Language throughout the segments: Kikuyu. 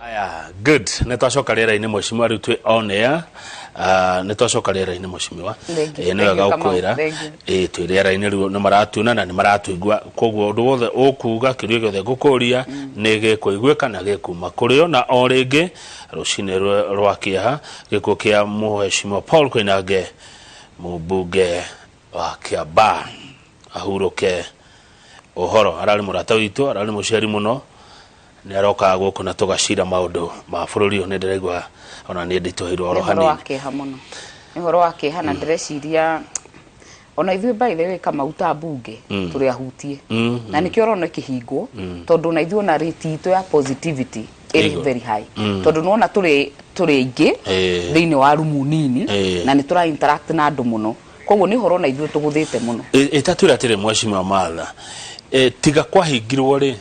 Aya, good. Nĩ twacoka rĩera-inĩ, mheshimiwa, rĩu twĩ on air. Nĩ twacoka rĩera-inĩ, mheshimiwa. Thank you. Ĩ, nĩ wega Thank you, Kamau. gũkwĩra. Thank you. Ĩ, twĩ rĩera-inĩ rĩu, nĩ maratuona na nĩ maratũigua, koguo ũndũ wothe ũkuga, kĩũria gĩothe ngũkũria nĩ gĩkũiguĩka na gĩkuma kũrĩ o. Na o rĩngĩ rũcinĩ rwa kĩeha, gĩkuũ kĩa mheshimiwa Paul Koinange, mũmbunge wa Kiambaa, ahurũke ũhoro. Ararĩ mũrata witũ, ararĩ mũciari mũno, nĩ arokaga gũkũ na tũgacira maũndũ ma bũrũri ũyũ. Nĩ ndĩraigua ona niĩ nditũhĩirwo oro Nĩ ũhoro wa hanini. Kĩeha mũno, nĩ ũhoro wa kĩeha, na ndĩreciria ona ithuĩ, by the way, Kamau, ta mbunge tũrĩ ahutie, na nĩkĩo ũrona ĩkĩhingwo, tondũ ona ithuĩ, ona rate itũ ya positivity ĩrĩ very high, tondũ nĩwona tũrĩ aingĩ thĩinĩ wa rumu nini na nĩ tũra interact na andũ mũno, koguo nĩ ũhoro ona ithuĩ tũgũthĩte mũno. Ĩtatwĩra atĩrĩ, mheshimiwa Martha, tiga kwahingirwo rĩ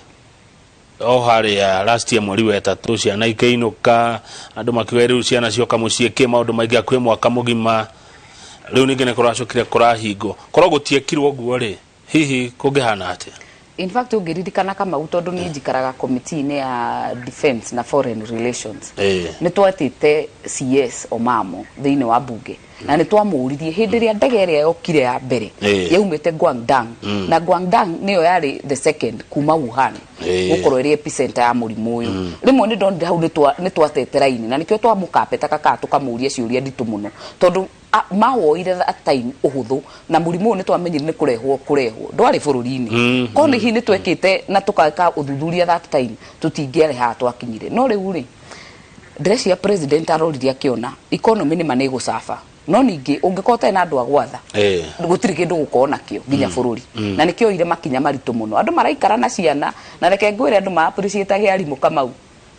o harĩa last year mweri wa ĩtatũ, ciana ikĩinũka, andũ makiuga rĩu ciana cioka mũciĩ kĩ maũndũ maingĩ hakuhĩ mwaka mũgima. Rĩu ningĩ nĩ kũracokire kũrahingwo. Korwo gũtiekirwo ũguo rĩ, hihi kũngĩhana atĩa? In fact, ũngĩririkana, Kamau, tondũ niĩ njikaraga committee-inĩ ya defense na foreign relations, nĩ twetĩte CS Omamo thĩinĩ wa bunge na nĩ twamũririe hĩndĩ ĩrĩa ndege ĩrĩa yokire ya mbere yaumĩte Guangdong, na Guangdong nĩyo yarĩ the second kuma Wuhan gũkorwo ĩrĩ epicenter ya mũrimũ ũyũ. Rĩmwe nĩ ndonire hau nĩ twatete raini na nĩkĩo twamũkapeta kakaa tũkamũria ciũria nditũ mũno, tondũ mawoire that time ũhũthũ, na mũrimũ ũyũ nĩ twamenyire nĩ kũrehwo kũrehwo, ndwarĩ bũrũri-inĩ. Korwo nĩ hihi nĩ twekĩte na tũkeka ũthuthuria that time, tũtingĩarĩ haha twakinyire. No rĩu rĩ, ndĩreciria president arorire akĩona economy nĩ ma nĩ ĩgũcaba, no ningĩ ũngĩkorwo ũtarĩ na andũ a gwatha, gũtirĩ kĩndũ gũkorwo nakĩo nginya bũrũri, na nĩkĩo oire makinya maritũ mũno. Andũ maraikara na ciana, na reke ngwĩre, andũ ma appreciate arimũ, Kamau,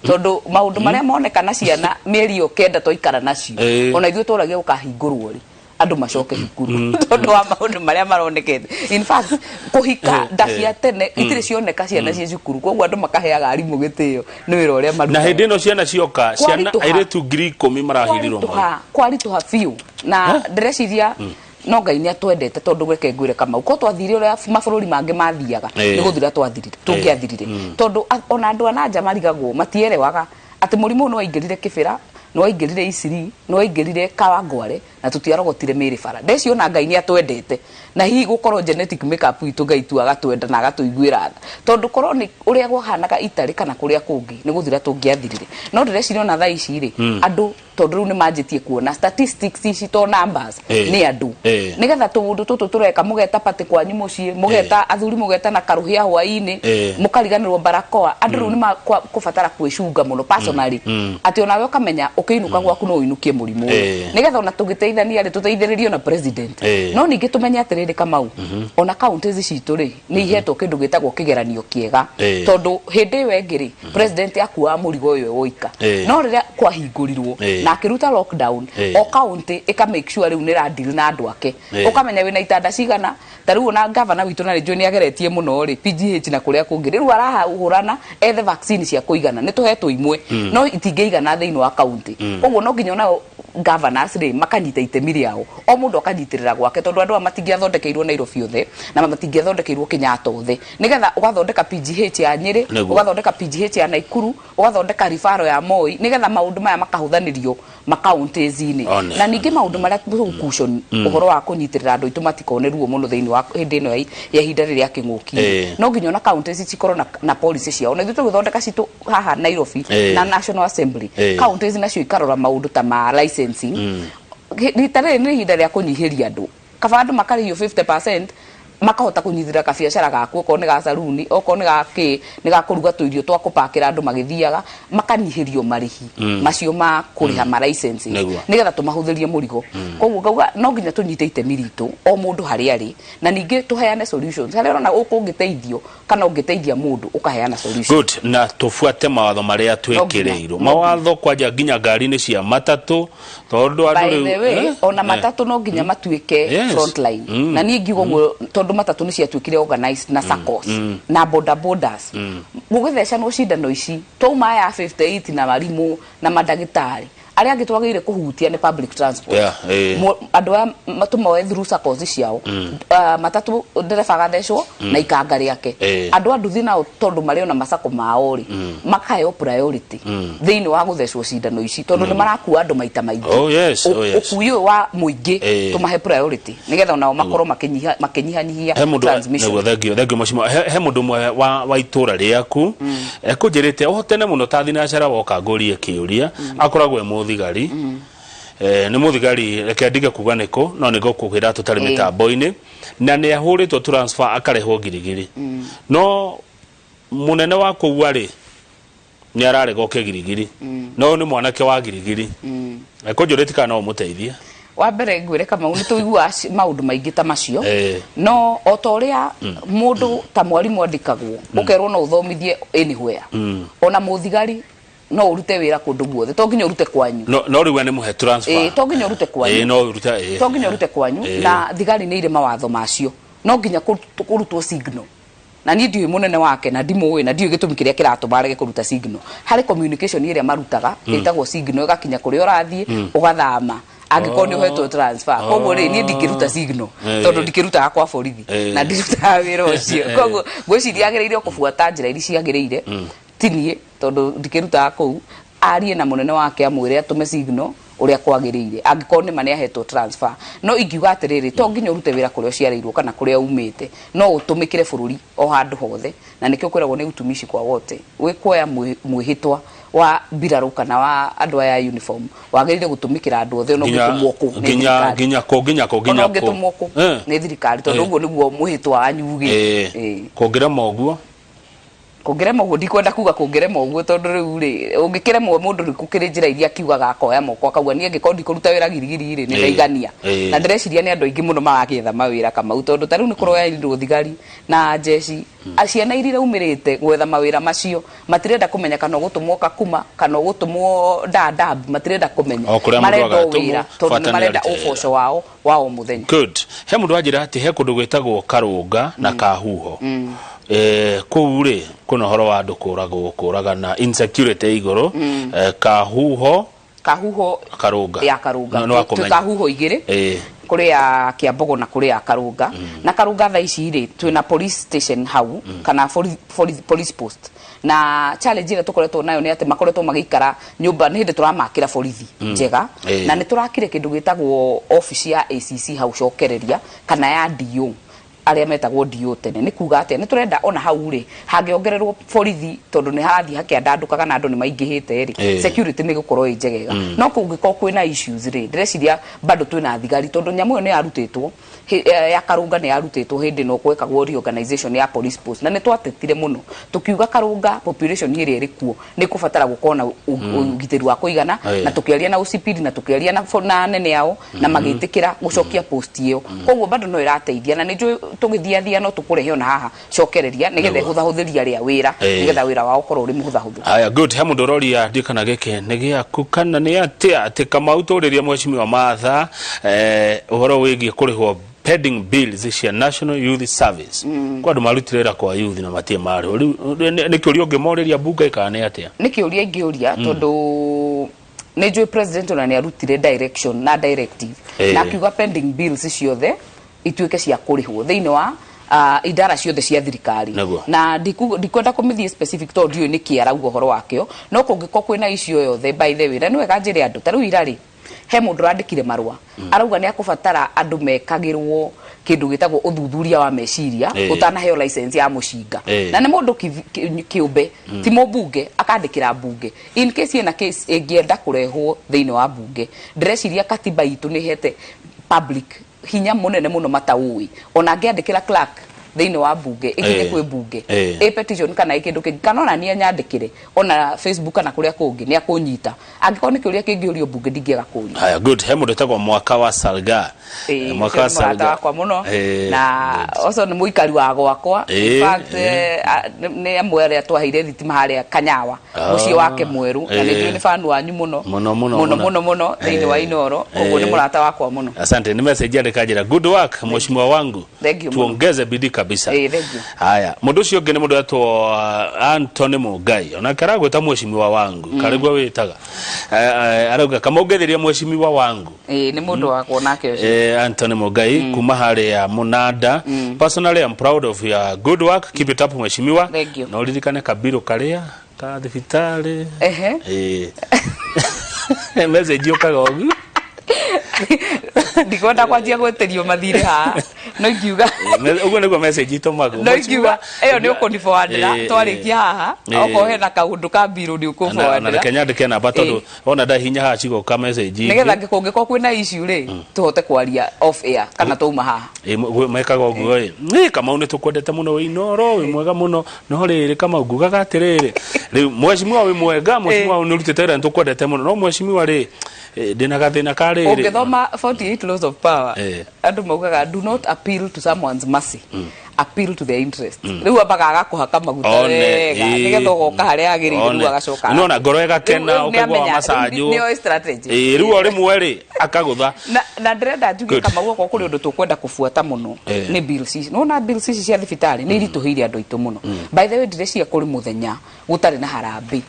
tondũ maũndũ marĩa moneka na ciana mĩeri ĩyo 9 twaikara nacio, ona ithuĩ tũragia gũkahingũrwo rĩ, andũ macoke thukuru, tondũ wa maũndũ marĩa maronekete. In fact, kũhika nda cia tene itirĩ cioneka ciana ciĩ cukuru, koguo andũ makaheaga arimũ gĩtĩo nĩ wĩra ũrĩa Na marutaga. hĩndĩ ĩno ciana cioka, ciana Kwaritũha. airĩtu 10,000 marahirirwo mau. Kwaritũha, kwaritũha biũ, na ndĩreciria no Ngai nĩ atwendete, tondũ reke ngwĩre, Kamau, ko twathire ũrĩa mabũrũri mangĩ mathiaga, nĩ gũthira twathirire, tũngĩathirire, tondũ ona andũ a nanja marigagwo, matierewaga atĩ mũrimũ ũyũ nĩ waingĩrire Kĩbĩra, nĩ waingĩrire Isiri, nĩ waingĩrire Kawangware, na tũtiarogotire mĩrĩ bara. Ndeci ona Ngai nĩ atwendete, na hihi gũkorwo genetic makeup itũ, Ngai tu agatwenda na agatũiguĩra tha, tondũ korwo nĩ ũrĩa kwahanaga itarĩ kana kũrĩa kũngĩ, nĩ gũthira tũngĩathirire. No ndĩreciria ona thaa ici rĩ, andũ tondũ rĩu nĩ manjĩtie kuona statistics ici to numbers, nĩ andũ, nĩgetha tũũndũ tũtũ tũreka, mũgeta party kwanyu mũciĩ, mũgeta athuri, mũgeta na karuhĩa hwaĩ-inĩ, mũkariganĩrwo barakoa. Andũ rĩu nĩ kũbatara kwĩcunga mũno personally, atĩ onawe ũkamenya ũkĩinũka gwaku no ũinũkie mũrimũ ũyũ, nĩgetha ona tũgĩteithania rĩ, tũteithĩrĩrio na president. No ningĩ tũmenye atĩrĩrĩ, Kamau, ona counties citũ rĩ, nĩ ihetwo kĩndũ gĩtagwo kĩgeranio kĩega, tondũ hĩndĩ ĩyo ĩngĩ rĩ, president akuaga mũrigo ũyũ woika. No rĩrĩa kwahingũrirwo na akĩruta lockdown, o county ĩka make sure rĩu nĩ ĩradeal na andũ ake, ũkamenya wĩna itanda cigana. Ta rĩu ona gavana witũ, na nĩ njũĩ nĩ ageretie mũno rĩ, PGH na kũrĩa kũngĩ, rĩu arahũrana ethe vaccine cia kũigana. Nĩ tũhetwo imwe, no itingĩigana thĩinĩ wa county, koguo no nginya onao governors rĩ makanyita itemi rĩao, o mũndũ akanyitĩrĩra gwake, tondũ andũ aya matingĩathondekeirwo Nairobi othe na matingĩathondekeirwo Kenyatta othe, nĩgetha ũgathondeka PGH ya Nyĩrĩ, ũgathondeka PGH ya Naikuru, ũgathondeka referral ya Moi, nĩgetha maũndũ maya makahũthanĩrio makaunties-inĩ. One. Na ningĩ maũndũ marĩa tũgũkucon ũhoro wa kũnyitĩrĩra andũ aitũ matikone ruo mũno thĩinĩ wa hĩndĩ ĩno ya ihinda rĩrĩa kĩng'ũki, no nginya ona counties cikorwo na policy ciao, na ithuĩ tũgĩthondeka citũ haha Nairobi na National Assembly, counties nacio ikarora maũndũ ta ma licensing. Rita rĩrĩ nĩ ihinda rĩa kũnyihĩria andũ, kaba andũ makarĩhio 50%, makahota kũnyitĩrĩra kabiacara gaku, okorwo nĩ ga saruni, okorwo nĩ ga kĩ, nĩ ga kũruga tũirio twa kũpakĩra andũ magĩthiaga, makanyihĩrio marĩhi macio ma kũrĩha ma licenses, nĩgetha tũmahũthĩrie mũrigo. Koguo ngauga no nginya tũnyite itemi ritũ, o mũndũ harĩa arĩ, na ningĩ tũheane solutions harĩa ũrona ũkũngĩteithio kana ũngĩteithia mũndũ, ũkaheana solution. Good. Na tũbuate mawatho marĩa twĩkĩrĩirwo, mawatho kwanja nginya ngari-inĩ cia matatũ, tondũ andũ By rĩu the way, ona matatũ no nginya matuĩke frontline. Na niĩ ngiuga ũguo tondũ matatũ nĩ ciatuĩkire organized na SACCOs na boda bodas, gũgĩthecanwo cindano ici twauma aya 58 na arimũ na mandagĩtarĩ. Arĩa angĩ twagĩrĩire kũhutia nĩ public transport. Yeah, eh. Andũ aya tũmoe through saccos ciao. Ah, matatũ ndereba agathecwo na ikanga rĩake. Andũ a nduthi nao tondũ marĩ ona macako mao rĩ, makaheo priority thĩinĩ wa gũthecwo cindano ici tondũ nĩ marakua andũ maita maingĩ. Oh, yes, oh, yes. Ũkui ũyũ wa mũingĩ tũmahe priority nĩgetha onao makorwo makĩnyihanyihia He mũndũ transmission. Nĩguo, thank you, thank you mheshimiwa. He mũndũ ũmwe wa itũra rĩaku ekũnjĩrĩte o tene mũno ta thinacara woka ngũrie kĩũria, akoragwo e mũthigari. Nĩ mũthigari, reke ndige kuga nĩkũ, no nĩ ngũkũgĩra tũtarĩ mĩtambo-inĩ, na nĩ ahũrĩtwo transfer akarehwo Girigiri, no mũnene wa kũu arĩ nĩ ararega oke Girigiri, no ũyũ nĩ mwanake wa Girigiri. Ekũnjũrĩtie kana no ũmũteithie. Wa mbere ngwĩre Kamau, nĩ tũiguaga maũndũ maingĩ ta macio. No o ta ũrĩa mũndũ ta mwarimũ andĩkagwo ũkerwo no ũthomithie anywhere, ona mũthigari no ũrute wĩra kũndũ guothe, to nginya ũrute kwanyu. No rĩu we nĩ mũhe transfer. Ĩĩ, to nginya ũrute kwanyu. Ĩĩ, no ũrute, ĩĩ. To nginya ũrute kwanyu. Na thigari nĩ irĩ mawatho macio, no nginya kũrutwo signal, na niĩ ndiũĩ mũnene wake na ndimũĩ na ndiũĩ gĩtũmi kĩrĩa kĩratũma arege kũruta signal. Harĩ communication ĩrĩa marutaga ĩtagwo signal, ĩgakinya kũrĩa ũrathiĩ ũgathama angĩkorwo nĩ ũhetwo transfer. Koguo rĩ, niĩ ndingĩruta signal tondũ ndikĩrutaga kwa borithi na ndirutaga wĩra ũcio. Koguo ngwĩciria agĩrĩire kũbuata njĩra iria ciagĩrĩire, ti niĩ tondũ ndikĩrutaga kũu. Arie na mũnene wake amwĩre atũme signal ũrĩa kwagĩrĩire angĩkorwo nĩma nĩ ahetwo transfer. No ingiuga atĩrĩrĩ, to nginya ũrute wĩra kũrĩa ũciarĩirwo kana kũrĩa umĩte, no ũtũmĩkĩre bũrũri o handũ hothe, na nĩkĩo kwĩragwo nĩ utumishi kwa wote. Wĩkuoya mwĩhĩtwa wa mbirarũ kana wa andũ aya a uniform, wagĩrĩire gũtũmĩkĩra andũ othe ona ũngĩtũmwo kũ nĩ thirikari. Nginya kũ, nginya kũ, Ona nginya kũ? ũngĩtũmwo kũ nĩ thirikari, tondũ ũguo nĩguo mwĩhĩtwa wanyu ugĩte. Kũngĩrema ũguo? Kũngĩrema ũguo, ndikwenda kuga kũngĩrema ũguo, tondũ rĩu rĩ, ũngĩkĩremwo mũndũ rĩ, gũkĩrĩ njĩra iria akiugaga, akoya moko akauga niĩ angĩkorwo ndikũruta wĩra Girigiri rĩ, nĩ ndaigania. Na ndĩreciria nĩ andũ aingĩ mũno maragĩetha mawĩra, Kamau, tondũ ta rĩu nĩ kũroerirwo thigari na njeci, ciana iria iraumĩrĩte gwetha mawĩra macio matirenda kũmenya kana ũgũtũmwo Kakuma kana ũgũtũmwo Dadaab, matirenda kũmenya. O kũrĩa mũndũ Marenda o agatũmwo, wĩra tondũ bata nĩ nĩ marenda arute wĩra. ũboco wao wa o mũthenya. Good. He mũndũ wanjĩra atĩ he kũndũ gwĩtagwo Karũnga na Kahuho. Kũu rĩ, kwĩna ũhoro wa andũ kũragwo, kũragana, insecurity igũrũ. Kahuho. Kahuho. Karũnga. Ya Karũnga. No, nĩ wa kũmenya. Twĩ Kahuho igĩrĩ. Kũrĩ ya Kĩambogo na kũrĩ ya Karũnga. Na Karũnga thaa ici rĩ, twĩna police station hau, kana police post. Na challenge ĩrĩa tũkoretwo nayo nĩ atĩ makoretwo magĩikara nyũmba, nĩ hĩndĩ tũramakĩra borithi njega. Na nĩ tũrakire kĩndũ gĩtagwo office ya ACC hau Cokereria, kana ya DO, arĩa metagwo DO tene. Nĩ kuga atĩa? Nĩ tũrenda ona hau rĩ, hangĩongererwo borithi, tondũ nĩ harathiĩ hakĩandandũkaga na andũ nĩ maingĩhĩte rĩ, security nĩ ĩgũkorwo ĩ njegega. No kũngĩkorwo kwĩna issues rĩ, ndĩreciria bado twĩna thigari, tondũ nyamũ ĩyo nĩ yarutĩtwo ya Karũnga, nĩ yarutĩtwo hĩndĩ ĩno gwekagwo reorganization ya police post, na nĩ twatetire mũno tũkiuga Karũnga population ĩrĩa ĩrĩ kuo nĩ kũbatara gũkorwo na ũgitĩri wa kũigana. Na tũkĩaria na OCPD na tũkĩaria na anene ao na magĩtĩkĩra gũcokia post ĩyo. Koguo bado no ĩrateithia, na nĩ njũĩ tũgĩthiathia no tũkũrehe ona haha Cokereria nĩgetha ĩhũthahũthĩrie arĩa wĩra, nĩgetha wĩra wao ũkorwo ũrĩ mũhũthahũthũ. Haya, good. He mũndũ ũroria, ndiũ kana gĩkĩ nĩ gĩaku kana nĩ atĩa, atĩ Kamau tũrĩria mheshimiwa Martha ũhoro wĩgiĩ kũrĩhwo pending bills cia National Youth Service. Kwa andũ marutire wĩra kwa youth na matirĩ marĩhwo. Rĩu nĩ kĩũria ũngĩmorĩria mbunge kana nĩ atĩa? Nĩ kĩũria ingĩũria, tondũ nĩ njũĩ president ona nĩ arutire direction na directive na akiuga pending bills ciothe ituĩke cia kũrĩhwo thĩinĩ wa idara ciothe cia thirikari. Na ndikwenda kũmĩthiĩ specific tondũ ndiũĩ nĩkĩ arauga ũhoro wakĩo, no kũngĩkorwo kwĩna issue yothe, by the way, na nĩ wega njĩre andũ, ta rĩu ira rĩ, he mũndũ ũrandĩkire marũa arauga nĩ akũbatara andũ mekagĩrwo kĩndũ gĩtagwo ũthuthuria wa meciria ũtanaheo license ya mũcinga. Na nĩ mũndũ kĩũmbe, ti mũmbunge, akandĩkĩra mbunge in case ĩna case ĩngĩenda kũrehwo thĩinĩ wa mbunge. Ndĩreciria katiba itũ nĩ ĩhete public hinya mũnene mũno mataũĩ, ona angĩandĩkĩra clerk thĩinĩ wa mbunge ĩkinye kwĩ mbunge ĩ petition kana ĩ kĩndũ kĩngĩ, kana ona niĩ anyandĩkĩre ona Facebook kana kũrĩa kũngĩ, nĩ akũnyita. Angĩkorwo nĩ kĩũria kĩngĩũrio mbunge, ndingĩaga kũria. Haya, good. He mũndũ wĩtagwo Mwaka wa Salga. Mwaka wa Ũcio nĩ mũrata Salga. wakwa mũno na ũcio nĩ mũikari wa gwakwa. In fact, nĩ amwe arĩa twaheire thitima harĩa Kanyawa, mũciĩ wake mwerũ, na nĩ njũĩ nĩ fan wanyu mũno. Mũno, mũno, mũno. Mũno. Mũno mũno thĩinĩ wa Inooro, koguo nĩ mũrata wakwa mũno. Asante, ni message andĩka njĩra, good work mheshimiwa wangu. Thank you mũno. Tuongeze bidii kabisa. kabisa. Ĩĩ, thank you. Haya, mũndũ ũcio ũngĩ nĩ mũndũ wetwo Anthony Mũngai, onake aragwĩta mheshimiwa wangu, karĩguo wĩtaga. Arauga kamũngetheria mheshimiwa wangu. Ĩĩ, nĩ mũndũ wakwa nake ũcio. Anthony Mũngai kuma harĩa Mũnanda. Personally, I'm proud of your good work. Keep it up, mheshimiwa. Thank you. Na ũririkane kabirũ karĩa ka thibitarĩ. Message yũkaga ũguo. Ndikwenda kwanjia gwĩtĩrio mathirĩ haha, no ingiuga Ũguo nĩguo message itũmagwo. No ingiuga ĩyo nĩ ũkũniboandĩra twarĩkia haha. Okorwo hena kaũndũ ka mbirũ nĩ Na ũkũboandĩra. Reke nyandĩke namba tondũ ona ndahinya haha cigoka message ingĩ. Nĩgetha kũngĩkorwo kwĩna issue rĩ, tũhote kwaria off air kana twauma haha. Mekaga ũguo ĩ. Ĩ, Kamau, nĩ tũkwendete mũno, wĩ Inoro, wĩ mwega mũno, no rĩrĩ, Kamau, ngugaga atĩrĩrĩ, rĩu mheshimiwa, wĩ mwega, mheshimiwa, nĩ ũrutĩte wĩra, nĩ tũkwendete mũno, no mheshimiwa rĩ, ndĩna gathĩna ka rĩrĩ. Ũngĩthoma 48 Laws of Power, andũ maugaga, "Do not appeal to someone's mercy, appeal to their interest." Rĩu ambaga agakũhaka maguta One, wega nĩgetha ũgoka harĩa agĩrĩire, One. rĩu agacoka. Nĩwona ngoro ĩgakena, Rĩu- rĩu ũkaigua nĩamenya, rĩu macanjũ. nĩoĩ strategy. Ĩ, rĩu o rĩmwe rĩ, akagũtha. Na ndĩrenda njuge, Good. Kamau, okorwo kũrĩ ũndũ tũkwenda kũbuata mũno nĩ bills ici. Nĩwona bills ici cia thibitarĩ nĩ iritũhĩire andũ aitũ mũno. By the way, ndireciria kũrĩ mũthenya gũtarĩ na harambĩ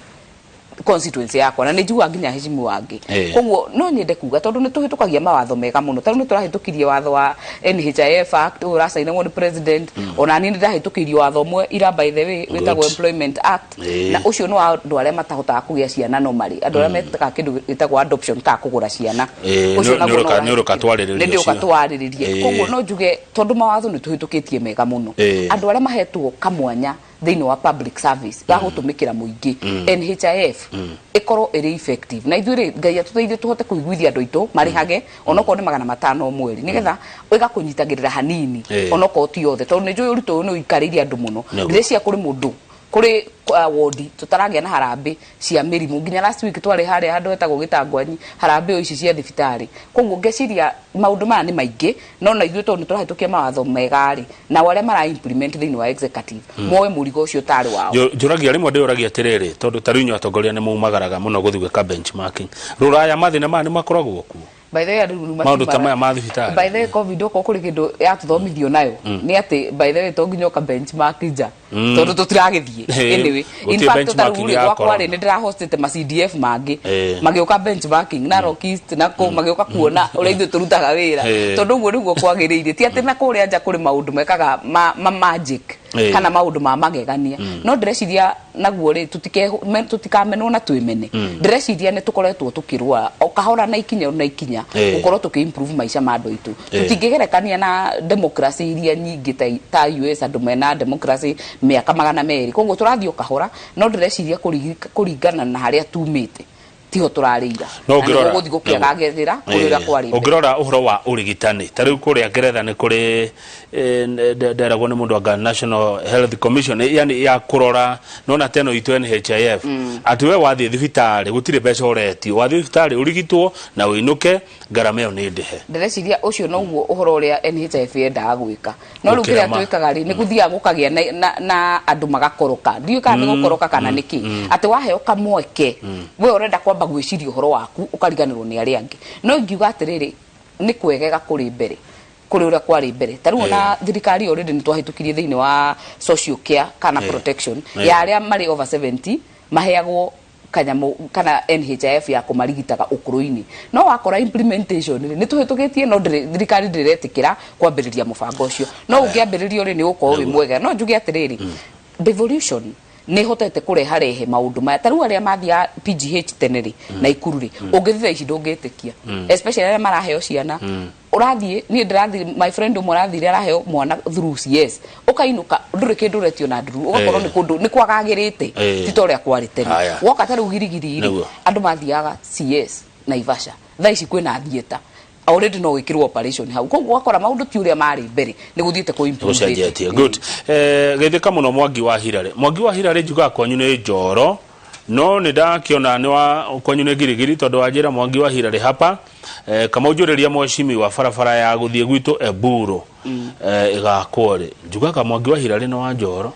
constituency yakwa, na nĩ njiguaga nginya hecimu wangĩ. Koguo no nyende kuga, tondũ nĩ tũhĩtũkagia mawatho mega mũno, tarĩu nĩ tũrahĩtũkirie watho wa NHIF Act ũyũ ũracainagwo nĩ president. Ona niĩ nĩ ndahĩtũkĩirio watho ũmwe ira, by the way, wĩtagwo Employment Act. Na ũcio nĩ wa andũ arĩa matahotaga kũgĩa ciana, no marĩ andũ arĩa mekaga kĩndũ gĩtagwo adoption kana kũgũra ciana. Ũcio naguo no Nĩ ũroka twarĩrĩrie nĩ ndĩũka ũcio. twarĩrĩrie. Koguo no njuge, tondũ mawatho nĩ tũhĩtũkĩtie mega mũno, andũ arĩa mahetwo kamwanya thĩinĩ wa public service ga gũtũmĩkĩra mũingĩ, NHIF ĩkorwo ĩrĩ effective, na ithuĩ rĩ, Ngai atũteithie tũhote kũiguithia andũ aitũ marĩhage onokorwo nĩ 500 o mweri, nĩgetha ĩgakũnyitagĩrĩra hanini, onokorwo ti othe, tondũ nĩ njũĩ ũritũ ũyũ nĩ ũikarĩire andũ mũno. Ndĩreciria kũrĩ mũndũ kũrĩ wondi tũtaragĩa na harambĩ cia mĩrimũ. Nginya last week twarĩ harĩa handũ hetagwo Gĩtangwanyi, harambĩ o ici cia thibitarĩ. Koguo ngeciria maũndũ maya nĩ maingĩ, no na ithuĩ tondũ nĩ tũrahĩtũkia mawatho mega rĩ, nao arĩa mara implement thĩinĩ wa executive moe mũrigo ũcio ũtarĩ wao. Njũragia rĩmwe, ndĩũragia atĩrĩrĩ, tondũ ta rĩu inyuĩ atongoria nĩ mumagaraga mũno gũthiĩ gwĩka benchmarking rũraya, mathĩna maya nĩ makoragwo kuo? By the way, andũ rĩu Maũndũ ta maya ma thibitarĩ. By the way, COVID okorwo kũrĩ kĩndũ yatũthomithio nayo nĩ atĩ, by the way, to nginya ũka benchmark nja, tondũ tũtiragĩthiĩ. Anyway, in Gũtirĩ fact, ta rĩu benchmarking rĩ, ya gwakwa corona. rĩ, nĩ ndĩrahostĩte ma CDF mangĩ magĩũka benchmarking na Rock East na kũ, magĩũka kuona ũrĩa ithuĩ tũrutaga wĩra, tondũ ũguo nĩguo kwagĩrĩire. Ti atĩ na kũrĩa nja kũrĩ maũndũ mekaga ma magic kana maũndũ ma magegania. No ndĩreciria naguo rĩ, tũtikamenwo na twĩmene. Ndĩreciria nĩ tũkoretwo tũkĩrũa o kahora na ikinya na ikinya gũkorwo tũkĩ improve maica ma andũ aitũ. Tũtingĩgerekania na democracy iria nyingĩ ta US, andũ mena democracy mĩaka 200. Koguo tũrathiĩ o kahora, no ndĩreciria kũringana na harĩa tumĩte tiho tũrarĩ ira No na nĩ ũngĩrora gũgũthiĩ gũkĩagagĩrĩra kũrĩ ũrĩa kwarĩ mbere. Ũngĩrora ũhoro wa ũrigitani, ta rĩu kũrĩa Ngeretha nĩ kũrĩ nderagwo nĩ mũndũ anga National Health Commission, yani ya kũrora nona teno itũ NHIF, atĩ we wathiĩ thibitarĩ gũtirĩ mbeca ũretio, wathiĩ thibitarĩ ũrigitwo na ũinũke, ngarama ĩyo nĩ ndĩhe. Ndĩreciria ũcio noguo ũhoro ũrĩa NHIF yendaga gwĩka, no rĩu Gũkĩra kĩrĩa twĩkaga rĩ, nĩ gũthiaga gũkagĩa na andũ magakoroka. Ndiũĩ kana nĩ gũkoroka kana nĩ kĩ, atĩ waheo kamweke we ũrenda kwamba gwĩciria ũhoro waku, ũkariganĩrwo nĩ arĩa angĩ. No ingiuga atĩrĩrĩ, nĩ kwegega kũrĩ mbere kũrĩ ũrĩa kwarĩ mbere. Ta rĩu ona thirikari already nĩ twahĩtũkirie thĩinĩ wa social care kana protection ya arĩa marĩ over 70, maheagwo kanyamũ kana NHIF ya kũmarigitaga ũkũrũ-inĩ. No wakora implementation rĩ, nĩ tũhĩtũkĩtie, no thirikari ndĩretĩkĩra kwambĩrĩria mũbango ũcio. No ũngĩambĩrĩrio rĩ, nĩ ũgũkorwo wĩ mwega. No njuge atĩrĩrĩ, devolution nĩ ĩhotete kũreharehe maũndũ maya. Ta rĩu arĩa mathiaga PGH tene rĩ, na Ikuru rĩ, ũngĩthiĩ thaa ici ndũngĩtĩkia, especially arĩa maraheo ciana. Ũrathiĩ, niĩ ndĩrathiĩ, my friend ũmwe arathire araheo mwana through CS, ũkainũka ndũrĩ kĩndũ ũretio na nduru, ũgakorwo nĩ kũndũ nĩ kwagagĩrĩte, ti ta ũrĩa kwarĩ tene. Woka ta rĩu Girigiri rĩ, andũ mathiaga CS Naivasha, thaa ici kwĩna theatre already, no wĩkĩrwo operation hau. Koguo ũgakora maũndũ ti ũrĩa marĩ mbere, nĩ gũthiĩte kũ improve. Gũcenjetie. Good. Geithĩka mũno Mwangi wa Hirarĩ. Mwangi wa Hirarĩ, njugaga kwanyu nĩ Njoro, no nĩ ndakĩona nĩ wa kwanyu nĩ Girigiri, tondũ wanjĩra Mwangi wa Hirarĩ hapa. Kamau, njũrĩria mheshimiwa barabara ya gũthiĩ gwitũ Eburo ĩgakwo rĩ. Njugaga Mwangi wa Hirarĩ nĩ wa Njoro.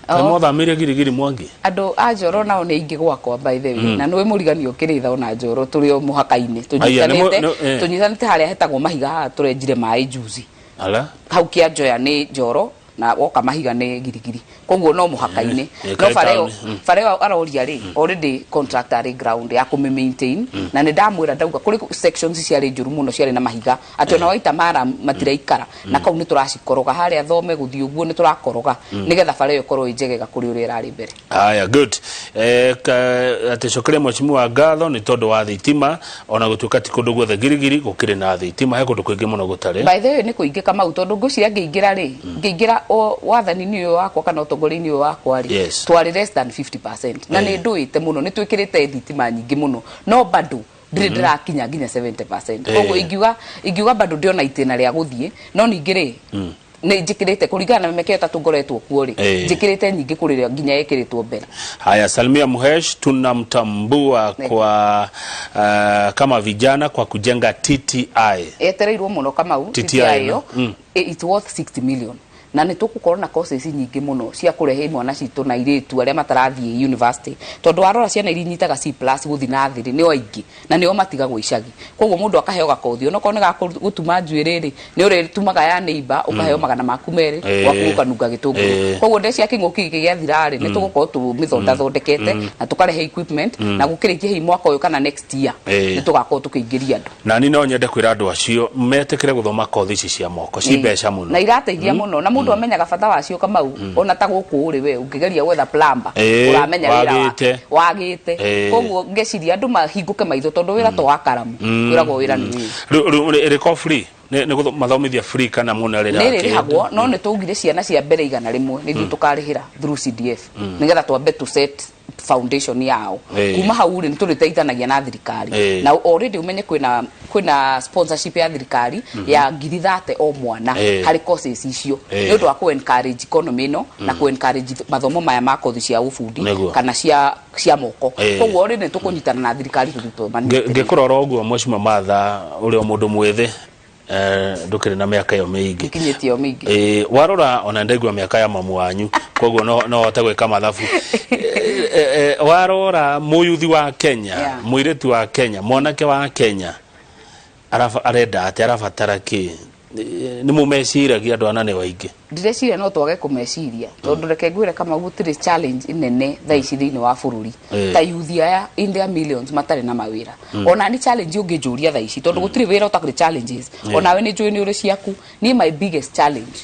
Oh. Nĩ mwathamĩire Girigiri, Mwangi? Andũ a Njoro nao nĩ aingĩ gwakwa, by the way, na nĩwe mũrigani ũkĩrĩtha ona Njoro tũrĩ o mũhaka-inĩ. Aya, Tũnyitanĩte nĩ tũnyitanĩte harĩa hetagwo mahiga haha tũrenjire maĩ juzi. Ala. Hau Kĩanjoya nĩ Njoro. Na woka mahiga nĩ Girigiri, koguo no mũhaka-inĩ. No Ĩĩ, bara ĩyo town, bara ĩyo aroria rĩ, already contractor arĩ ground ya kũmĩ maintain, na nĩ ndamwĩra ndauga kũrĩ sections ciarĩ njũru mũno, ciarĩ na mahiga atĩ ona waita mara matiraikara, na kau nĩ tũracikoroga harĩa thome gũthiĩ ũguo, nĩ tũrakoroga nĩgetha bara ĩyo ĩkorwo ĩ njegega kũrĩ ũrĩa ĩrarĩ mbere. Haya, good. Atĩ cokeria mheshimiwa ngatho nĩ tondũ wa thitima, ona gũtuĩka ti kũndũ guothe Girigiri gũkĩrĩ na thitima, he kũndũ kũingĩ mũno gũtarĩ. By the way, nĩ kũingĩ, Kamau, tondũ ngwĩciria ngĩingĩra rĩ, ngĩingĩra wathani-inĩ ũyũ wakwa kana ũtongoria-inĩ ũyũ wakwa rĩ, twarĩ less than 50%, na nĩ ndũĩte mũno nĩ twĩkĩrĩte thitima nyingĩ mũno, no bado ndirĩ ndĩrakinya nginya 70%. Koguo ingiuga bado ndĩona itĩna rĩa gũthiĩ, no ningĩ rĩ, nĩ njĩkĩrĩte kũringana na mĩaka 3 ngoretwo kuo rĩ, njĩkĩrĩte nyingĩ kũrĩ ĩrĩa nginya ĩkĩrĩtwo mbere. Haya, Salmia Muhesh tunamtambua kwa kama vijana kwa kujenga TTI. Yetereirwo mũno, Kamau. TTI TTI ĩyo it's worth 60 million, na nĩ tũgũkorwo na courses nyingĩ mũno cia kũrehe imwana citũ na airĩtu arĩa matarathiĩ university, tondũ warora ciana iria inyitaga C plus gũthiĩ na thĩ rĩ, nĩo aingĩ na nĩo matigagwo icagi. Koguo mũndũ akaheo gakothi onokorwo nĩ ga gũtuma njuĩrĩ rĩ, nĩ ũrĩtumaga ya neighbor, ũkaheo 200 gwaku ũkanunga gĩtũngũrũ. Koguo ndeciria kĩng'ũki gĩkĩ gĩathira rĩ, nĩ tũgũkorwo tũmĩthondathondekete na tũkarehe equipment, na gũkĩrĩkia hihi mwaka ũyũ kana next year nĩ tũgakorwo tũkĩingĩria andũ. Na ni no nyende kwĩra andũ acio metĩkĩre gũthoma kothi ici cia moko ci mbeca mũno. Na irateithia mũno, na mũndũ amenyaga bata wacio, Kamau, ona ta gũkũ rĩ, we ũngĩgeria gwetha plumber ũramenya wĩra wagĩte. Wagĩte. Koguo ngeciria andũ mahingũke maitho, tondũ wĩra to wa karamu, kwĩragwo wĩra nĩ wĩra. Rĩu ĩrĩko free? Nĩ mathomithia free kana mũndũ arĩhaga Nĩ kĩndũ? Rĩrĩhagwo, no nĩ twaugire ciana cia mbere 100 nĩ ithuĩ tũkarĩhĩra through CDF, nĩgetha twambe tũ set foundation yao. Kuma hau rĩ, nĩ tũrĩteithanagia na thirikari. Na already ũmenye kwĩna sponsorship ya thirikari ya 30,000 o mwana harĩ courses icio, nĩ ũndũ wa kũ encourage economy ĩno na kũ encourage mathomo maya ma kothi cia ũbundi kana cia moko. Koguo already nĩ tũkũnyitana na thirikari tũthiĩ tũmanĩte. Ngĩkũrora ũguo, Mheshimiwa Martha, ũrĩ o mũndũ mwĩthĩ, ndũkĩrĩ na mĩaka ĩyo mĩingĩ. Nginyĩtie o mĩingĩ. Warora ona ndaigua mĩaka ya mamu wanyu, koguo no hote gwĩka mathabu. Warora mũyuthi wa Kenya, mũirĩtu wa Kenya, mwanake wa Kenya arenda atĩa, arabatara kĩ? Nĩ mũmeciragia andũ ana nĩ waingĩ? Ndireciria no twage kũmeciria, tondũ reke ngwĩre, Kamau, gũtirĩ challenge nene thaa ici thĩinĩ wa bũrũri ta yuthi aya in their millions matarĩ na mawĩra. Ona nĩ challenge ũngĩnjũria thaa ici, tondũ gũtirĩ wĩra ũtarĩ challenges, onawe nĩ njũĩ nĩ ũrĩ ciaku. Niĩ my biggest challenge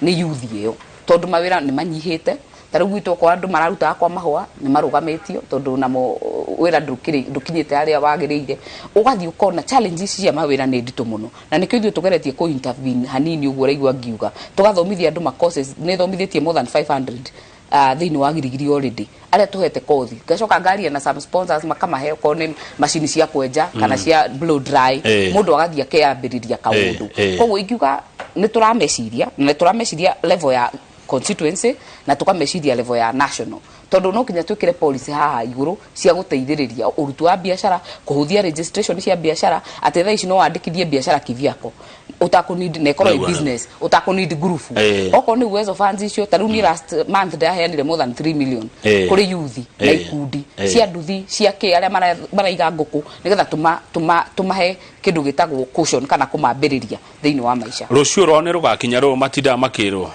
nĩ yuthi ĩyo, tondũ mawĩra nĩ manyihĩte. Ta rĩu gwitũ okorwo andũ mararutaga kwa mahũa nĩ marũgamĩtio, tondũ namo wĩra ndũkĩrĩ ndũkinyĩte harĩa wagĩrĩire. Ũgathiĩ ũkona challenges cia mawĩra nĩ nditũ mũno, na nĩkĩo ithuĩ tũgeretie kũ intervene hanini ũguo ũraigua ngiuga tũgathomithia andũ ma courses. Nĩ thomithĩtie more than 500 thĩinĩ wa Girigiri already arĩa tũhete kothi, ngacoka ngaria na some sponsors makamahe okorwo nĩ macini cia kwenja kana cia blow dry, mũndũ agathiĩ akeyambĩrĩria kaũndũ. Koguo ingiuga nĩ tũrameciria, na nĩ tũrameciria level ya constituency na tũkameciria level ya national, tondũ no nginya twĩkĩre policy haha igũrũ cia gũteithĩrĩria ũruti wa biacara, kũhũthia registration cia biacara, atĩ thaa ici no wandĩkithie biacara kivyako ũtakũ na ĩkorwo ĩ business ũtakũ need group. Okorwo nĩ Uwezo Funds icio, ta rĩu niĩ last month ndaheanire more than 3 million kũrĩ youth na ikundi cia nduthi cia kĩ arĩa maraiga ngũkũ, nĩgetha tũmahe kĩndũ gĩtagwo caution kana kũmambĩrĩria thĩinĩ wa maica. Rũciũ rwao nĩ rũgakinya, rũũ matindaga makĩrwo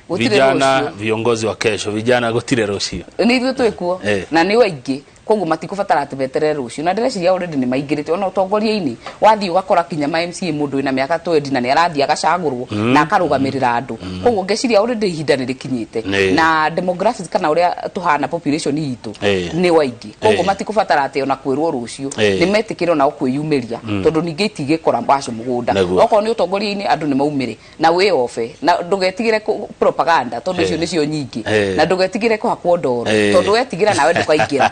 Gũtirĩ vijana rũciũ. Viongozi wa kesho, vijana, gũtirĩ rũciũ. Nĩ ithuĩ twĩ kuo na nĩ aingĩ, koguo matikũbatara atĩ meterere rũciũ, na ndĩreciria already nĩ maingĩrĩte ona ũtongoria-inĩ. Wathiĩ ũgakora kinya ma MCA, mũndũ wĩna mĩaka 20 na nĩ arathiĩ agacagũrwo na akarũgamĩrĩra andũ. Koguo ngeciria already ihinda nĩ rĩkinyĩte na demographics kana ũrĩa tũhana population itũ nĩ waingĩ, koguo matikũbatara atĩ ona kwĩrwo rũciũ. Nĩ metĩkĩre onao kwĩyumĩria, tondũ ningĩ itigĩkora wacu mũgũnda. Okorwo nĩ ũtongoria-inĩ, andũ nĩ maumĩre na wĩyobe na ndũgetigĩre propaganda, tondũ icio nĩcio nyingĩ, na ndũgetigĩre kũhakwo ndoro, tondũ wetigĩra nawe ndũkaingĩra.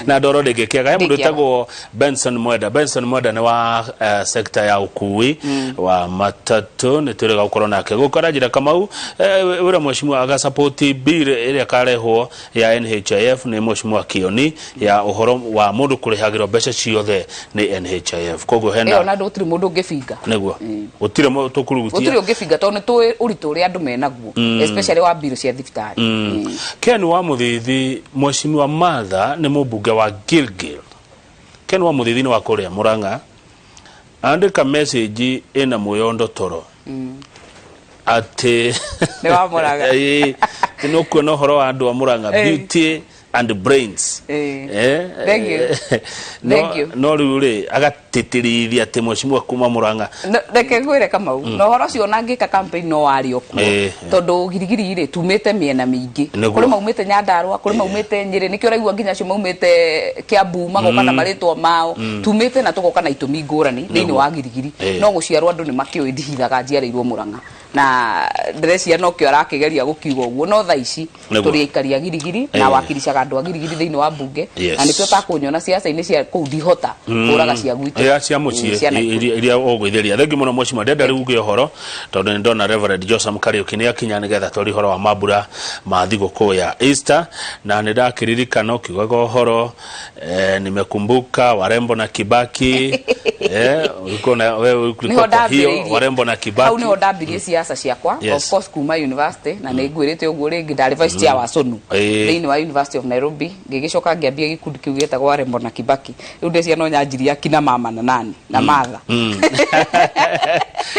Na ndoro ndĩngĩkĩaga. He mũndũ Ndĩngĩaga. wĩtagwo Benson Mwenda. Benson Mwenda nĩ wa sekta ya ũkui wa matatũ, nĩ twĩrĩga gũkorwo nake gũkũ. Aranjĩra, Kamau, wĩra mheshimiwa agasapoti bill ĩrĩa ĩkarehwo ya NHIF nĩ mheshimiwa Kioni, ya ũhoro wa mũndũ kũrĩhagĩrwo mbeca ciothe nĩ NHIF. Koguo hena Ĩyo na gũtirĩ mũndũ ũngĩbinga. Nĩguo gũtirĩ tũkũrugutia. Gũtirĩ ũngĩbinga, tondũ nĩ tũĩ ũritũ ũrĩa andũ menaguo, especially wa mbirũ cia thibitarĩ. Ken wa Mũthithi, mheshimiwa Martha nĩ mũmbunge wa Gilgil. Ken wa Mũthithi nĩ wa kũrĩa Murang'a. Andĩka message ĩna mwĩyondo toro. Atĩ Nĩ wa Mũrang'a. Ĩĩ, atĩ nĩ ũkuona ũhoro wa andũ a Mũrang'a, beauty and brains. Thank you. Thank you. No rĩu rĩ, agatĩtĩrithia atĩ mheshimiwa kuma Mũrang'a. Reke ngwĩre, Kamau, na ũhoro ũcio ona ngĩka campaign no warĩ o kuo, tondũ Girigiri rĩ, tumĩte mĩena mĩingĩ. Kũrĩ maumĩte Nyandarũa, kũrĩ maumĩte Nyĩrĩ, nĩkĩo ũraigua nginya acio maumĩte Kiambu magoka na marĩtwa mao. Tumĩte na tũgoka na itũmi ngũrani thĩinĩ wa Girigiri. No gũciarwo andũ nĩ makĩũĩ, ndihithaga njiarĩirwo Mũrang'a, na ndĩreciria nokĩo arakĩgeria gũkiuga ũguo. No thaa ici tũrĩ aikari a Girigiri na wakiricaga andũ a Girigiri thĩinĩ wa mbunge, na nĩkĩo ũtakũnyona siasa-inĩ cia kũu, ndihota kũraga cia gwitũ. Ĩa cia mũciĩ. Cia Naikuru. Iria ũgwĩthĩria. Thengiũ mũno, mheshimiwa. Ndenda rĩu uge ũhoro, tondũ nĩ ndona Reverend Josam Kariũki nĩ akinya, nĩgetha twarie ũhoro wa mambura ma thigũkũ ya Easter. Na nĩ ndakĩririkana ũkiugaga ũhoro, nimekumbuka Warembo na Kibaki, ulikuwa na wewe ulikuwa Niho kwa hiyo ndambĩrĩirie. Warembo na Hau Kibaki. niho ndambirie siasa ciakwa. Of course kuma university, na nĩ ngwĩrĩte ũguo rĩngĩ, ndarĩ vice chair wa SONU thĩinĩ wa University of Nairobi. Ngĩgĩcoka ngĩambia gĩkundi kĩu gĩetagwo Warembo na Kibaki. Rĩu ndeciria no nyanjirie akina mama na nani na Martha.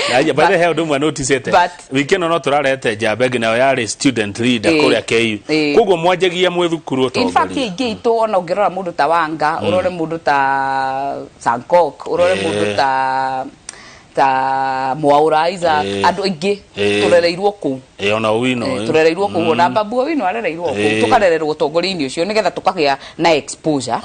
Na by the way, ũndũ ũmwe noticete, wiki ĩno no tũrarete njamba ĩngĩ, nayo yarĩ student leader kũrĩa KU. Koguo mwanjagia mwĩ thukuru In fact, ũtongoria. aingĩ aitũ, ona ũngĩrora mũndũ ta Wanga, ũrore mũndũ ta Sankok, ũrore mũndũ ta Mwaura Isaac, andũ aingĩ tũrereirwo kũu. Ona Owino. Tũrereirwo kũu, ona Babu Owino arereirwo kũu. Tũkarererwo ũtongoria-inĩ ũcio nĩgetha tũkagĩa na exposure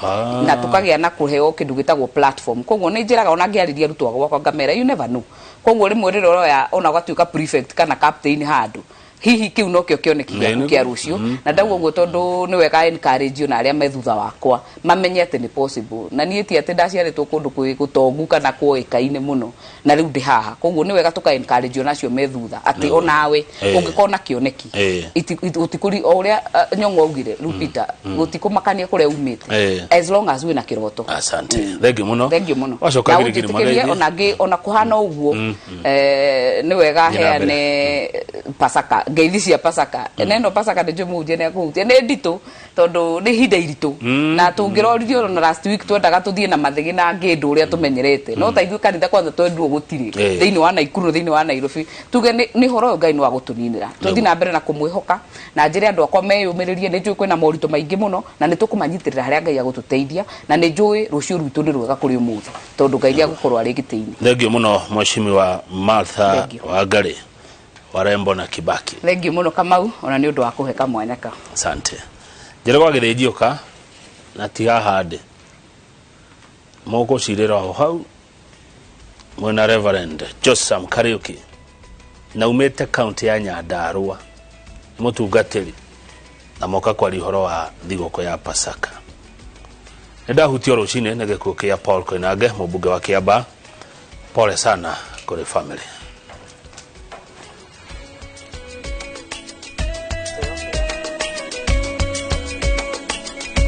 na tũkagĩa na kũheo kĩndũ gĩtagwo platform. Koguo nĩ njĩraga ona ngĩarĩria arutwo gwakwa ngamera, you never know. Koguo rĩmwe rĩrĩa ũroya ona ũgatuĩka prefect kana captain handũ, hihi kĩu nokĩo kĩoneki gĩaku kĩa rũciũ. Na ndauga ũguo tondũ nĩ wega encourage ona arĩa me thutha wakwa mamenye atĩ nĩ possible. Na niĩ ti atĩ ndaciarĩtwo kũndũ kwĩ gũtongu kana kwoĩkaine mũno na rĩu ndĩ haha. Koguo nĩ wega tũka encourage ona acio me thutha atĩ onawe ũngĩkorwo na kĩoneki, gũtikũri o ũrĩa Nyong'o augire, Lupita, gũtikũmakania kũrĩa umĩte, as long as wĩna kĩroto. Asante, thank you mũno. Thank you mũno. Wacoka Na Girigiri. ũnjĩtĩkĩrie Magaithie. Ona ngĩ ona kũhana ũguo, nĩ wega Thiĩ na mbere. heane Pasaka, ngeithi cia Pasaka. Na ĩno Pasaka nĩ njũĩ mũhunjia nĩ akũhutia, nĩ nditũ tondũ nĩ ihinda iritũ, na tũngĩroririo ona last week twendaga tũthiĩ na mathĩgĩ na ngĩndũ ũrĩa tũmenyerete, no ta ithuĩ kanitha kwanza twendwo gũtirĩ thĩinĩ wa Naikuru na thĩinĩ wa Nairobi. Tuge nĩ ũhoro ũyũ Ngai nĩ wa gũtũninĩra, tũthiĩ na mbere na kũmwĩhoka, na njĩre andũ akwa meyũmĩrĩrie. Nĩ njũĩ kwĩna moritũ maingĩ mũno, na nĩ tũkũmanyitĩrĩra harĩa Ngai agũtũteithia, na nĩ njũĩ rũciũ rwitũ nĩ rwega kũrĩ ũmũthĩ, tondũ Ngai nĩ agũkorwo arĩ gĩtĩ-inĩ. Thengiũ mũno, mheshimiwa Martha Thank you. Wangari Warembo na Kibaki. Thengiũ mũno, Kamau, ona nĩ ũndũ wa kũhe kamwanya kau. Asante. Njĩra gwa gĩthĩnjioka na ti haha ndĩ, mũgũcirĩra o hau mwĩna Reverend Josam Kariuki, na umĩte kaunti ya Nyandarua, nĩ mũtungatĩri, na moka kwaria ũhoro wa thigũkũ ya Pasaka. Nĩ ndahutio rũcinĩ nĩ gĩkuũ kĩa Paul Koinange, mũmbunge wa Kiambaa. Pole sana kũrĩ family.